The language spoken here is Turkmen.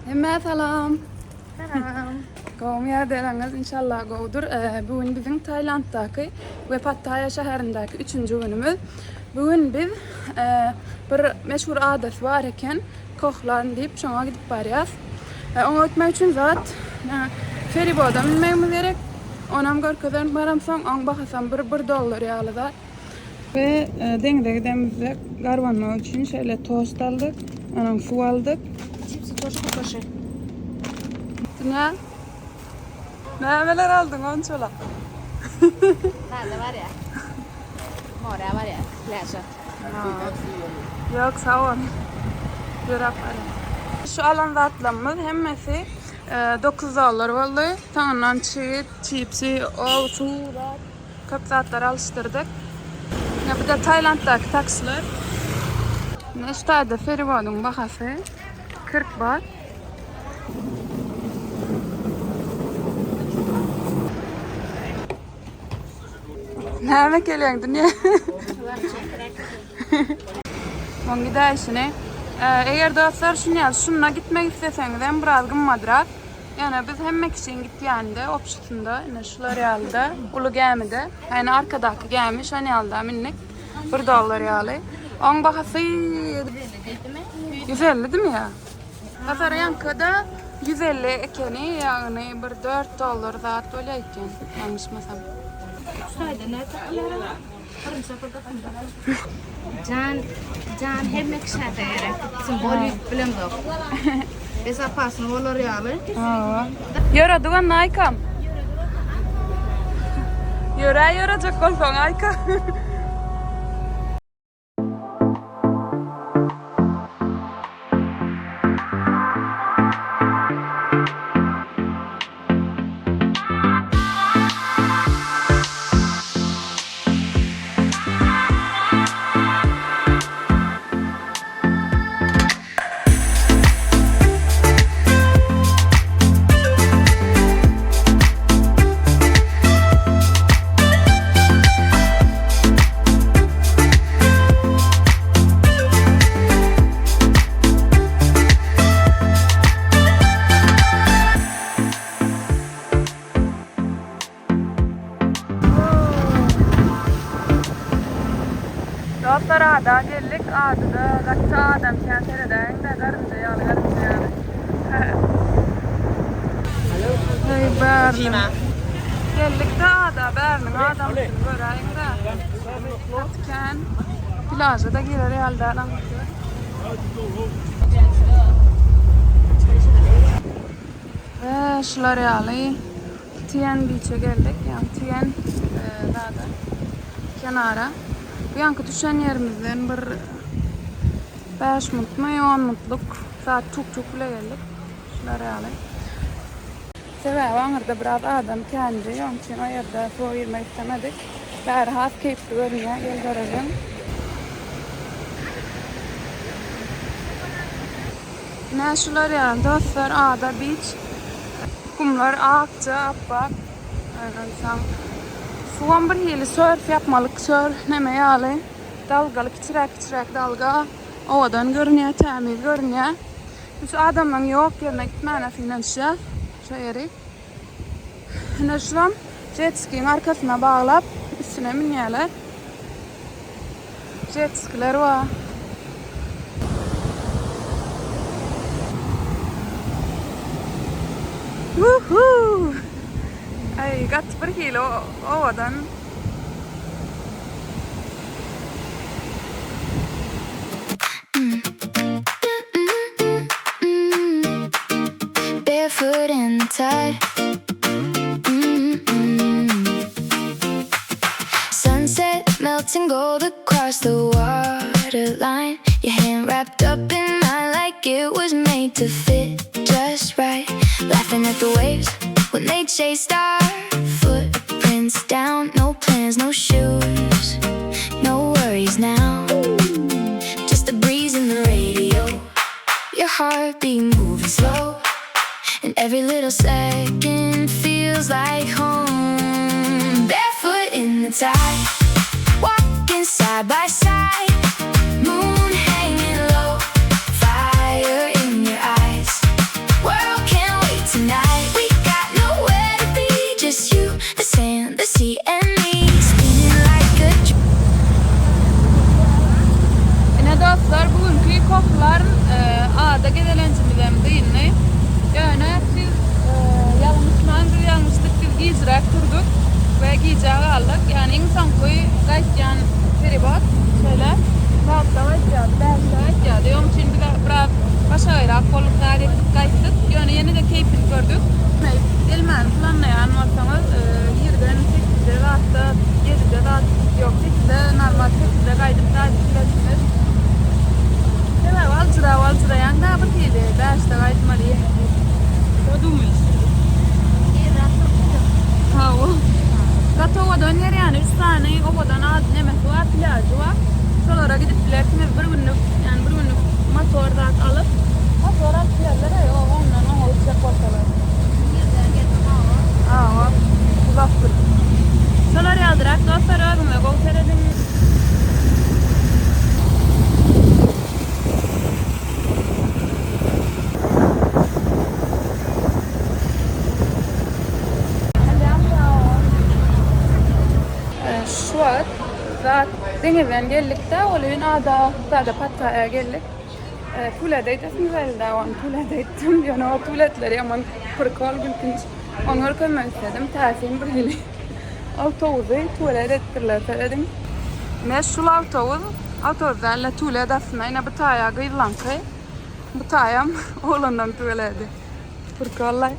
Hemmä salam. Salam. Gowumy ýagdaýlaryňyz inşallah gowudyr. Bu gün biziň Tailanddaky we Pattaya şäherindäki üçünji günümiz. Bu gün biz bir meşhur adasy bar eken, Koh Larn diýip, şoňa gidip barýas. Oňa gitmek üçin zat feriboda münmegimiz gerek. Onam görkezerin baramsoň, oň bahasam bir bir dollar ýaly zat. We deňize gidemizde garbanmak üçin şeýle tost aldyk. Onuň suw aldyk. Çipsi toşy kokoşy. Dünýä. Nämeler aldyň onçala? Zada barýa. Mora barýa, plýaža. Ýok, sag bol. Ýöräp barýan. Şu alan zatlarymyz hemmesi 9 dollar boldy. Soňundan çigit, çipsi, o suw zat. Köp zatlar alyşdyrdyk. Ine bu-da Tailanddaky taksiler. Ine şu taýda feribodyň bahasy 40 bat. Näme gelýäň dünýä? Oň gidäýşini. Eger dostlar şuny ýaly şunda gitmek isleseňiz hem biraz gymmadrak. Ýöne biz hemme kişiň gitýäninde, obşysynda, ine şular ýalyda, uly gämide, ýagny arkadaky gämi şon ýalyda mindik. Bir dollar ýaly. Oň bahasy 150-dimi ýa? Hasar ýaňkyda 150 ekeni, ýagny bir 4 dollar zat bolýar eken, ýalňyşmasam. Şu taýda näçe tapylýar? Birinji sapar gapynda. Jan, jan hemme kişä-de gerek. Kim bol ýüzüp bilemzok. Bezopasny bolar ýaly. Hawa. Ýöredik onda Aýkam. Ýöre ýörejek bolsaň Aýka. Dostlar ada geldik. Adada gaty adam kän seredäýiňdä garynja ýaly garynja ýaly. Heý bäriniň. Geldik-de ada bäriniň adamsyny göräýiňdä. Gaty kän. Plaža-da girer ýaly däl aňyrsy. We şular ýaly Tien beach-e geldik. Ýagny Tien zada kenara. Bu ýanky düşen ýerimizden bir 5 minutmy, 10 minutlyk zat tuk-tuk bile geldik. Şular ýaly. Sebäbi aňyrda biraz adam kändi, onuň üçin o ýerde suwa girmek islemedik. Bäri has keýpli görünýär, gel göreliň. Ine şular ýaly dostlar ada beach. Gumlar akja apbak. Onsoň suwam bir hili sörf ýapmalyk sörf neme ýaly. Dalgaly kiçiräk kiçiräk dalga. Owadan görünýär, tämiz görünýär. Hiç adamlaryň ýok ýerine gitmäne synanyşýas şo ýeri. Ine şulam jet skiň arkasyna baglap üstüne münýärler. Jet skiler bar. Woohoo! Aý, gaty bir hili owadan. Barefoot in the tide. Sunset melting gold across the waterline. Your hand wrapped up in mine like it was made to fit just right. Laughing at the waves when they chased our footprints down. No plans, no shoes, no worries now. Just the breeze and the radio. Your heartbeat moving slow. And every little second feels like home. Barefoot in the tide, walking side by side. Moon hanging low, fire in your eyes. bolup zat etdik gaýtdyk. Ýöne ýene-de keýpini gördük. Gelmäni planlaýan bolsaňyz, irden sekizde zatda, ýedide zat, ýok, sekizde normal sekizde gaýdyp zat edip bilersiňiz. Sebäbi aljyrap aljyraýaň-da bir hili, bäşde gaýtmaly ýene diýip. Şo dumyş. Hawa. Gaty owadan ýer ýany, üç sany owadan ady nemesi bar, plýažy bar. Şolara gidip bilersiňiz bir günlük, ýani bir günlük motor zat alyp. Motor alyp bilerler-ä, ýok, ondan oňa gitjek bolsalar. Hawa, uzakdyr. Şolar ýalyrak dostlar, özüňize gowy serediň. Şu wagt zat deňizden geldik-de, ol ada, zada Pattaýa geldik. Tuwlede gidesimiz geldi, ony tuwlede gitdim. Ýöne o tuwletler ýaman prikol gülkünç. Ony görkezmek isledim. Täsin bir hili. Awtobusy tuwalet etdirler, serediň. Ine şul awtobus, awtobus däl-de tuwalet aslynda. Ine bu taýa gyzlaňky. Bu taýam oglanlaryň tuwaleti. Prikollaý.